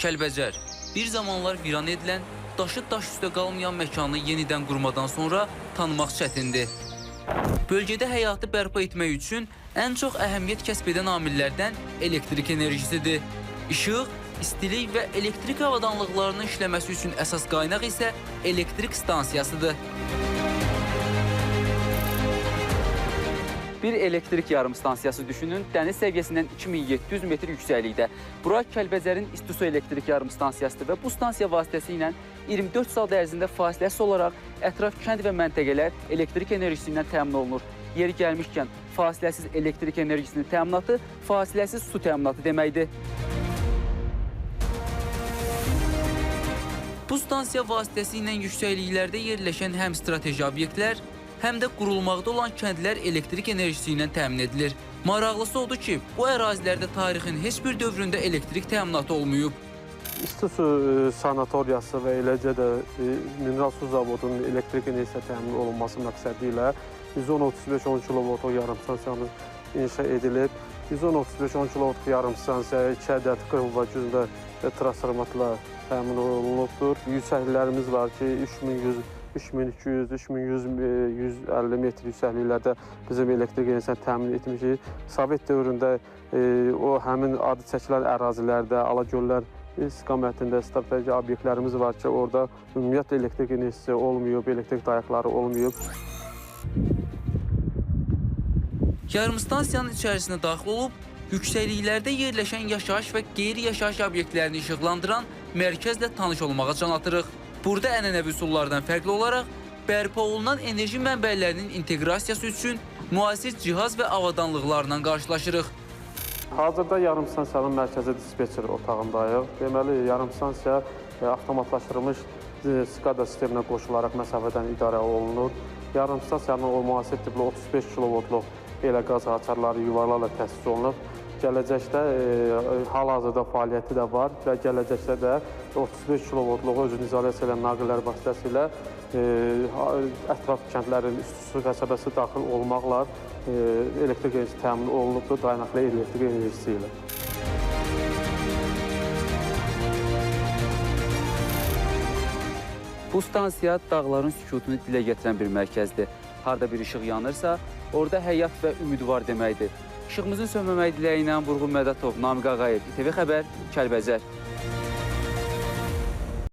Kəlbəcər bir zamanlar viran edilən, daşı daş üstə qalmayan məkanı yenidən qurmadan sonra tanımaq çətindir. Bölgədə həyatı bərpa etmək üçün ən çox əhəmiyyət kəsb edən amillərdən elektrik enerjisidir. İşıq, istilik və elektrik avadanlıqlarının işləməsi üçün əsas qaynaq isə elektrik stansiyasıdır. Bir elektrik yarımstansiyası düşünün, dəniz səviyyəsindən 2700 metr yüksəklikdə. Bura Kəlbəcərin İstisu elektrik yarımstansiyasıdır və bu stansiya vasitəsilə 24 saat ərzində fasiləsiz olaraq ətraf kənd və məntəqələr elektrik enerjisi ilə təmin olunur. Yeri gəlmişkən, fasiləsiz elektrik enerjisinin təminatı fasiləsiz su təminatı deməkdir. Bu stansiya vasitəsilə yüksəkliklərdə yerləşən həm strateji obyektlər, həm də qurulmaqda olan kəndlər elektrik enerjisi ilə təmin edilir. Maraqlısı odur ki, bu ərazilərdə tarixin heç bir dövründə elektrik təminatı olmayıb. İstisu sanatoriyası və eləcə də mineral su zavodunun elektrik enerjisi təmin olunması məqsədi ilə 110.35-10 kilovoltluq yarımstansiyamız inşa edilib. 110.35-10 kilovoltluq yarımstansiya 2 ədəd 40 V gücündə transformatla təmin olunubdur. Yüksəkliklərimiz var ki, 3100, 3200, 3150 metr yüksəkliklərdə bizim elektrik enerjisini təmin etmişik. Sovet dövründə o həmin adı çəkilən ərazilərdə, Alagöllər istiqamətində strateji obyektlərimiz var ki, orada ümumiyyətlə elektrik enerjisi olmayıb, elektrik dayaqları olmayıb. Yarımstansiyanın içərisinə daxil olub, yüksəkliklərdə yerləşən yaşayış və qeyri-yaşayış obyektlərini işıqlandıran mərkəzlə tanış olmağa can atırıq. Burada ənənəvi üsullardan fərqli olaraq bərpa olunan enerji mənbələrinin inteqrasiyası üçün müasir cihaz və avadanlıqlarla qarşılaşırıq. Hazırda yarımstansiyanın mərkəzi dispetçer otağındayıq. Deməli, yarımstansiya avtomatlaşdırılmış SCADA sisteminə qoşularaq məsafədən idarə olunur. Yarımstansiyanın o müasir tipli 35 kilovoltluq elə qaz açarları yuvarlarla təchiz olunub. Gələcəkdə hal-hazırda fəaliyyəti də var və gələcəkdə də 35 kilovoltluq özünü izolyasiya edən naqillər vasitəsilə ətraf kəndlərin İstisu qəsəbəsi daxil olmaqla elektrik enerjisi təmin olunubdur dayanaqlı elektrik enerjisi ilə. Bu stansiya dağların sükutunu dilə gətirən bir mərkəzdir. Harda bir işıq yanırsa, orada həyat və ümid var deməkdir. İşığımızın sönməmək diləyi ilə Vurğun Mədətov, Namiq Ağayev, İTV Xəbər, Kəlbəcər.